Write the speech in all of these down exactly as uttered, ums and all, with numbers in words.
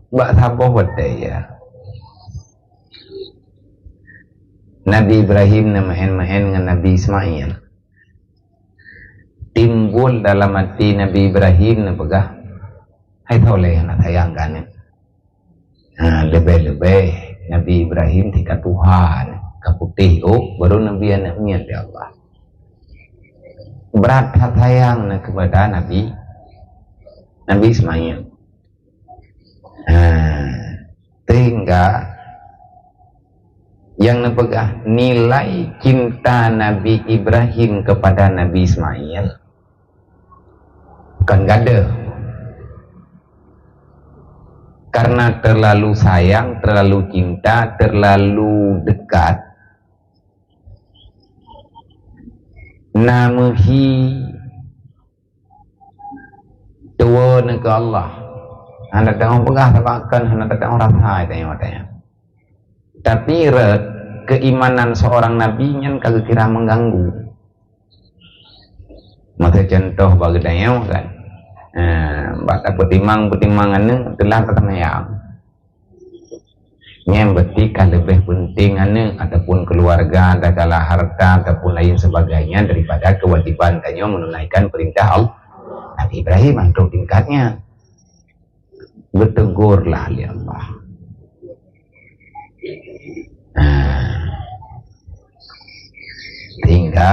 Bak saboh watée, ya, Nabi Ibrahim na meu'én-meu'én ngon Nabi Ismail. Timbul dalam até Nabi Ibrahim neupeugah, "Hai Saleh, hana sayang keu aneuk." Ha, leubeh-leubeh Nabi Ibrahim tika tuha, ka putéh ôk, baru Nabi aneuk miet, ya Allah. Brat that sayang na keupada Nabi, Nabi Ismail. Ha, sehingga nyang neupeugah nilai cinta Nabi Ibrahim kepada Nabi Ismail kon gadeuh. Karena terlalu sayang, terlalu cinta, terlalu dekat, na meuhi tuwo neu keu Allah. Hana teu'oh peugah, sabab kan hana teu'oh rasa tanyoe-tanyoe. Tapi rot keimanan seorang nabi nyan ka geukira mengganggu. Maka contoh bak geutanyoe kan, eh, bak tapeutimang-peutimang aneuk teulah taseumbayang. Nyan berarti ka leubeh penting aneuk ataupun keluarga, tatkala harta ataupun lain sebagainya daripada kewajiban tanyoe menunaikan perintah Allah. Nabi Ibrahim antok tingkatnya. Geuteugurlah lé Allah. Nah, sehingga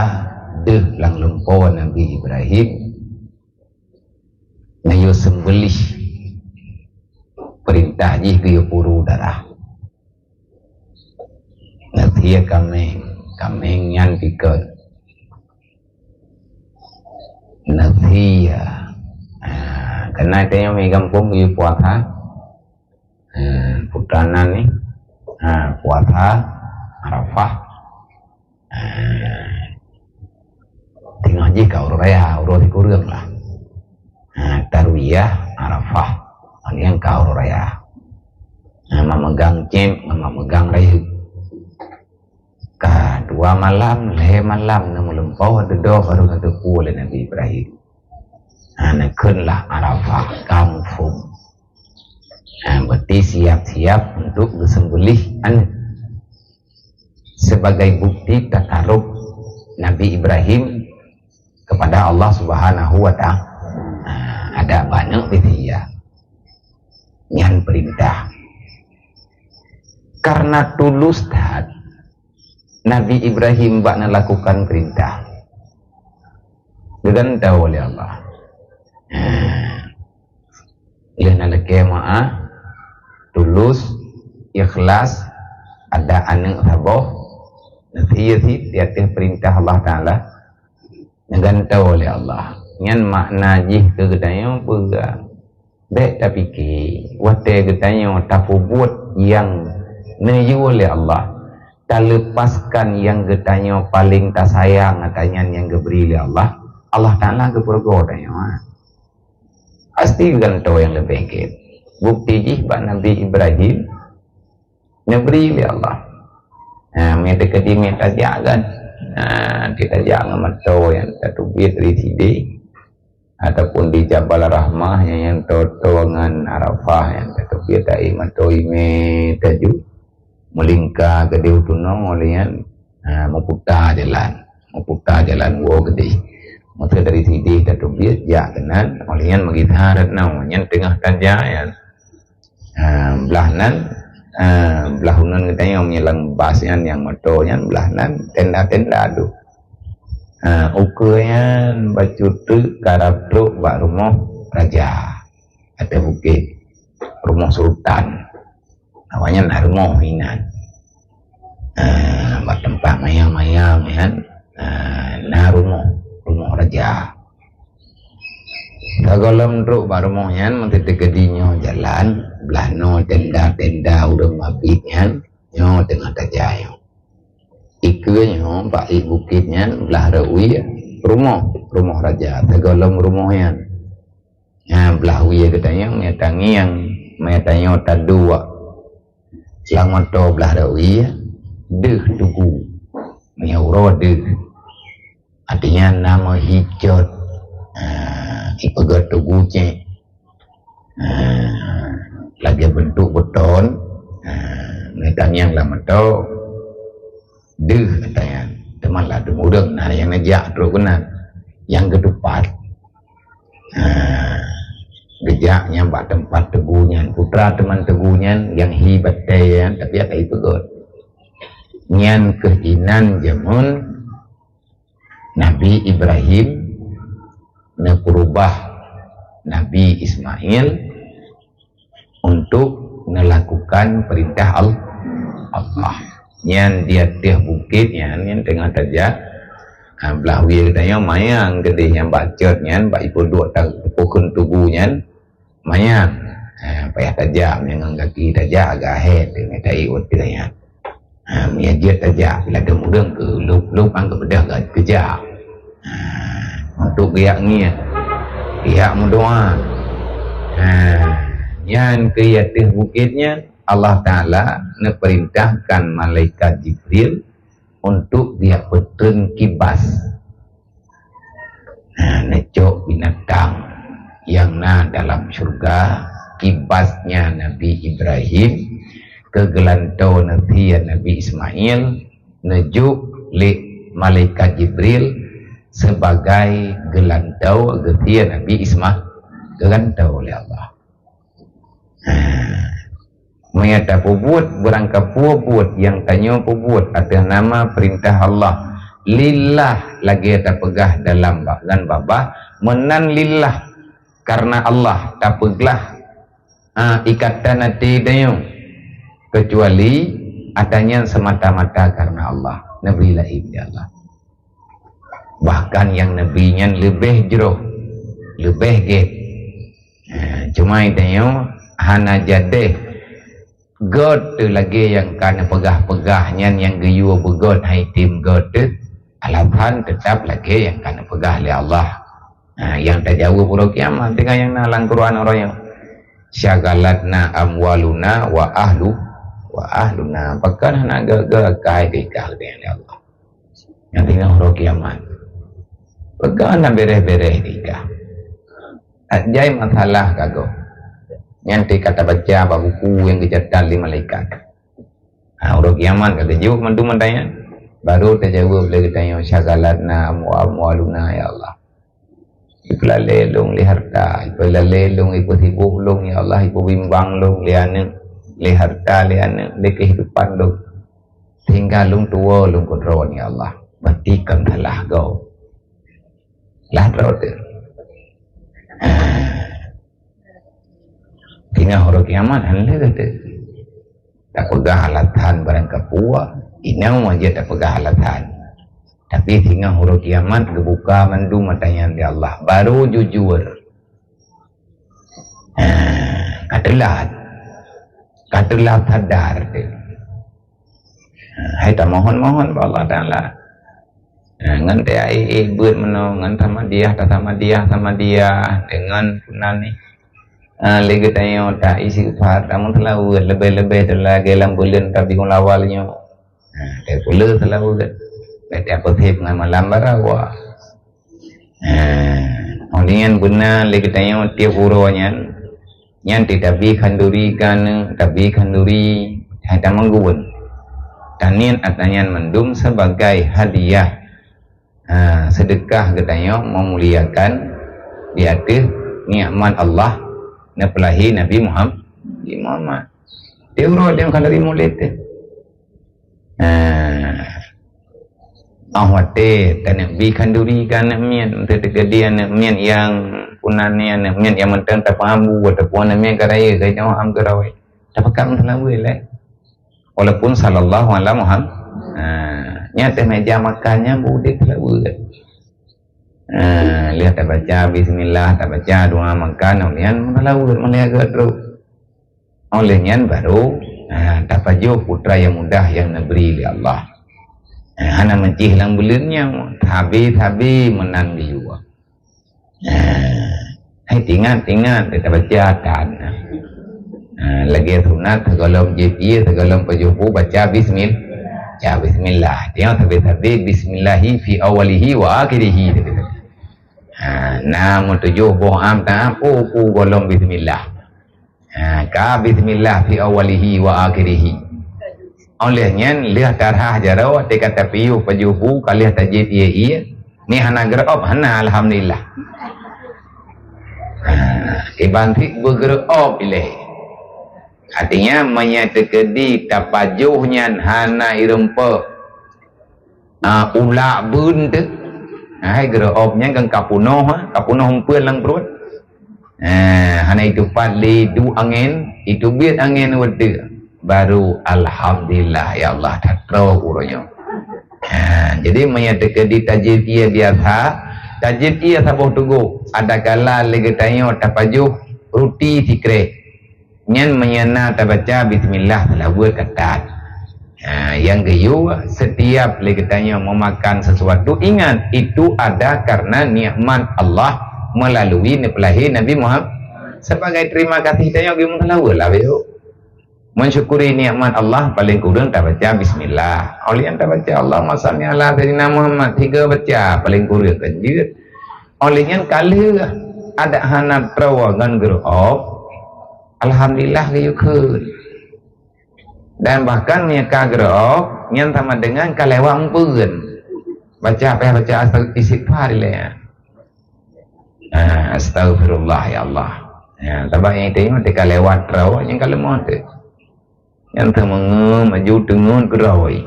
deuh lam lumpoe Nabi Ibrahim, na yue seumbeuléh, perintah jih geuyue puru darah. Neusie kaméng, kaméng nyan pikon. Neusie, ah, keunan tanyoe mi gampông geuyue puasa. Ah, putanan ni, ah, puasa Arafah. Ah, teungoh jih ka uroe raya, uroe sikureueng lah. Ha, tarwiyah Arafah, nyan ka uroe raya. Ha, memegang céb, memegang rayeuk. Ka dua malam, lhée malam na meulumpoe, dudoe baru neuteupeue lé Nabi Ibrahim. Ha, neukheun lah Arafah, ka muphom. Ha, berarti siap-siap untuk geuseumbeuléh aneuk. Sebagai bukti takarub Nabi Ibrahim kepada Allah Subhanahu wa Ta'ala. Nah, ada banyak gitu ya. Nyan perintah. Karena tulus that Nabi Ibrahim bak melakukan perintah. Geugantô lé Allah. Nah, lheueh na lakée meu'ah, tulus, ikhlas, ada aneuk saboh, neusie cit di ateueh perintah Allah Taala, neugantô lé Allah. Nyan makna jih keu geutanyoe peue? Bék tapike, watée geutanyoe tapeubuet nyang neuyue lé Allah, taleupaskan nyang geutanyoe paleng tasayang, ata nyan nyang geubri lé Allah, Allah Taala geupeurugoe tanyoe. Pasti geugantoe nyang leubeh gét. Bukti jih bak Nabi Ibrahim, neubri lé Allah. Nah, meunyoe teukeudi meunyoe tajak kan, nah, tajak ngon moto nyang tateubiet dari sidéh, ataupun di Jabal Rahmah nyang, nyang toe-toe ngon Arafah nyang tateubiet dari moto imé taju, meulingka keudéh u tunong, óh lheueh nyan, ha, meuputa jalan. Meuputa jalan woe keudéh. Meuteue dari sidéh tateubiet jak keunan, óh lheueh nyan meugisa rot nyoe, nyan teungoh tajak nyan. Ha, blah nan, ha, blah uneun geutanyoe meunyoe lam bas nyan nyang moto nyan, blah nan tenda-tenda tu. Ha, ukeue nyan bacut treuk karab trok bak rumoh raja ateueh bukét, rumoh sultan. Awaknyan na rumoh inan. Ah, bak teumpat mayang-mayang nyan, ah, na rumoh, rumoh raja. Sigohlom trok bak rumoh nyan, meuteukeudi nyoe jalan, blah noe tenda-tenda ureuëng mabit nyan, nyoe teungoh tajak nyoe. Ikeue nyoe bak ié bukét nyan, blah rot wie rumoh, rumoh raja, sigohlom rumoh nyan. Nyan blah wie geutanyoe, meunyoe tangieng, meunyoe tanyoe taduek lam moto blah rot wie, deuh tugu. Meunyoe uroe deuh, artinya na meuhicot, ha, ipeugét tugu cit. Ha, lam Dia bentuk beton, ha, neutanyong lam atô, deuh neutanyong. Teuma ladôm ureuëng na nyang neujak trok keunan. Nyang keuteupat, ha, geujak nyan bak teumpat teugu nyan. Putra teuma teugu nyan nyang hi batée nyan, tapi akai peugöt. Nyan keuh inan jameun Nabi Ibrahim neupeurubah Nabi Ismail untuk neulakukan peurintah Al-, Allah. Nyan di ateueh bukét nyan, nyan teungoh tajak, ha, blah wie geutanyoe manyang keudeh nyang bak cot nyan, bak ipeuduek ta-, teupeukheun tugu nyan, manyang. Ha, payah tajak, meunyoe ngon gaki tajak agak hé teuh, mita ié uteue nyan. Ha, meunyoe jeuet tajak, ladôm ureuëng keu lôb-lôb an geubeudôh geukeujak. Ha, untuk geujak ngieng, geujak meudoá. Ha, nyan keu ateueh bukét nyan, Allah Taala neupeurintahkan malaikat Jibril untuk geujak peutreun kibas. Ha, neucok binatang nyang na dalam syeuruga, kibasnya Nabi Ibrahim, keu geulantoe neusie Nabi Ismail, neujok lé malaikat Jibril sebagai geulantoe geusie Nabi Ismail, geulantoe lé Allah. Ha. Meunyoe tapeubuet beurangkapeue buet nyang tanyoe peubuet ateueh nama peurintah Allah, lillah lagée tapeugah dalam ba-, lam babah, meunan lillah karna Allah tapeuglah, ha, ikatan até tanyoe, keucuali ata nyan seumata-mata karna Allah, neubri laén di Allah. Bahkan nyang neubri nyan leubeh jroh, leubeh gét. Ha, cuma tanyoe hana jadeh gét teuh lagée nyang ka neupeugah-peugah nyan, nyang geuyue beugét hai tem gét teuh, alasan teutap lagée nyang ka neupeugah lé Allah. Ha, nyang tajaweueb uroe kiamat tinggai nyang na lam Quran uroe nyoe. "Syaghalatna amwaluna wa ahlu, wa ahluna." Pakon hana gét-gét akai teuka lé Allah. Nyang teungoh uroe kiamat. Peugah na bereh-bereh teuka. Jai masalah ka gob. Nyan teuka tabaca bak buku nyang geucatat lé malaikat. Ha, uroe kiamat ka geujok mandum mantanya. Baru tajaweueb lé geutanyoe, "Syaghalatna amwa-, amwaluna, ya Allah." Ipeulalé lôn lé harta, ipeulalé lôn, ipeusibok lôn, ya Allah, ipeubimbang lôn lé aneuëk, lé harta, lé aneuëk, lé keuhidupan lôn. Sehingga lôn tuwoe lôn keudroe, ya Allah. Berarti kon salah gob. Lah droe teuh. Teungoh uroe kiamat hana lé teuh. Tapeugah alasan barangkapeue, inong wajéb tapeugah alasan. Tapi singoh uroe kiamat geubuka mandum mata nyan lé Allah, baru jujur. Ha, ka teulat. Ka teulat sadar teuh. Ha, hai tamohon-mohon bak Allah Taala. Ha, ngon teuai beuet meunoe, ngon samadiah, tasamadiah, samadiah, deungon peunan ni. Ha, lé geutanyoe ta istighfar, tameuseulaweuet, leubeh-leubeh lagée lam buleuen Rabiul Awal nyoe. Ha, teupeuleueh seulaweuet. Bèk tapeusieb ngon malam barawa. Ha, óh lheueh nyan beuna lé geutanyoe tieb uroe nyan, nyan teuh tabi khanduri keu aneuk, tabi khanduri hai tameugeuen. Taniet atra nyan mandum sebagai hadiah, ha, seudeukah geutanyoe meumuliakan di ateueh nikmat Allah neupeulahé Nabi Muham-, Nabi Muhammad. Tieb uroe lé khanduri mulod teuh. Ha. Óh watée taneuk bi khanduri keu aneuk miet, meuteuteuk gadi aneuk miet nyang peunan ni aneuk miet nyang mantong tapeuambu ataupun aneuk miet ka rayeuk, ka jaweueb am keu rawai. Tapeugah meuseulaweuet lé. Walaupun sallallahu ala Muhammad. Ha, nyan teuh meja makan nyan beudeb seulaweuet. Ha, lheueh tabaca bismillah, tabaca doa makan, nyan meuseulaweuet, meuliah geutrok. Óh lheueh nyan baru, ha, tapajoh putra nyang mudah nyang neubri lé Allah. Ha, hana meucih lam buleuen nyoe, sabe-sabe meunan geuyue. Ha, hai tingat-tingat tabaca tan. Ha, lagée sunat sigohlom jieb ié, sigohlom pajoh bu baca bismil-, baca bismillah. Tiep sabe-sabe bismillahi fi awwalihi wa akhirihi. Ha, na meutujoh boh am ta, peue-peue gohlom bismillah. Ha, ka bismillah fi awwalihi wa akhirihi. Oleh nyan lheueh tarhah jaroe, teuka tapiôh pajoh bu, ka lheueh tajieb ié-ié. Ni hana geureu'ob, hana, alhamdulillah. Ha, kiban sit beugeureu'ob ilée. Artinya, meunyoe teukeudi tapajoh nyan hana ireumpok, ah, ulak beun teuh. Hai geureu'ob nyan kan ka punoh, ha, ka punoh umpeuen lam pruet. Ah, hana itupat lé du angén, itubiet angén watée. Baru alhamdulillah, ya Allah, that troh uroe nyoe. Ah, jadi meunyoe teukeudi tajieb ié biasa, tajieb ié saboh tugoh, adakala lé geutanyoe tapajoh ruti sikreh. Nyan meunyoe na tabaca bismillah, salawat ka that. Ha, nyang geuyue, setiap lé geutanyoe meumakan sesuatu, ingat, itu ada karena nikmat Allah melalui neupeulahé Nabi Muhammad. Sebagai terima kasih tanyoe geumeusalawat lah, beuyôh. Mensyukuri nikmat Allah, paling kureueng tabaca bismillah. Oleh nyan tabaca Allahumma shalli ala sayyidina Muhammad, tiga baca, paling kureueng kan jeuet. Oleh nyan ka lheueh adak hana troe ngon geureu'ob, alhamdulillah geuyue kheun. Dan bahkan meunyoe ka geureu'ob, nyan sama dengan ka lewat umpeuen. Baca, payah baca astag-, istighfar ilée. Ah, astaghfirullah, ya Allah. Ya, sabab nyang itu teuka lewat troe, nyang ka leumoh teuh. Nyan teumeungeue maju teungeut keudroe.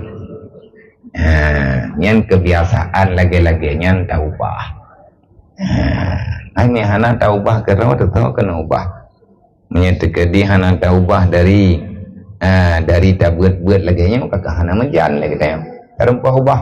Ha, nyan kebiasaan lagée-lagée nyan taubah. Ha, ai meuhana taubah keudroe, teutap keuneuk ubah. Meunyoe teukeudi hana taubah dari, ha, dari tabeuet-beuet lagée nyoe, ka hana meujan lé geutanyoe. Tarumpok ubah.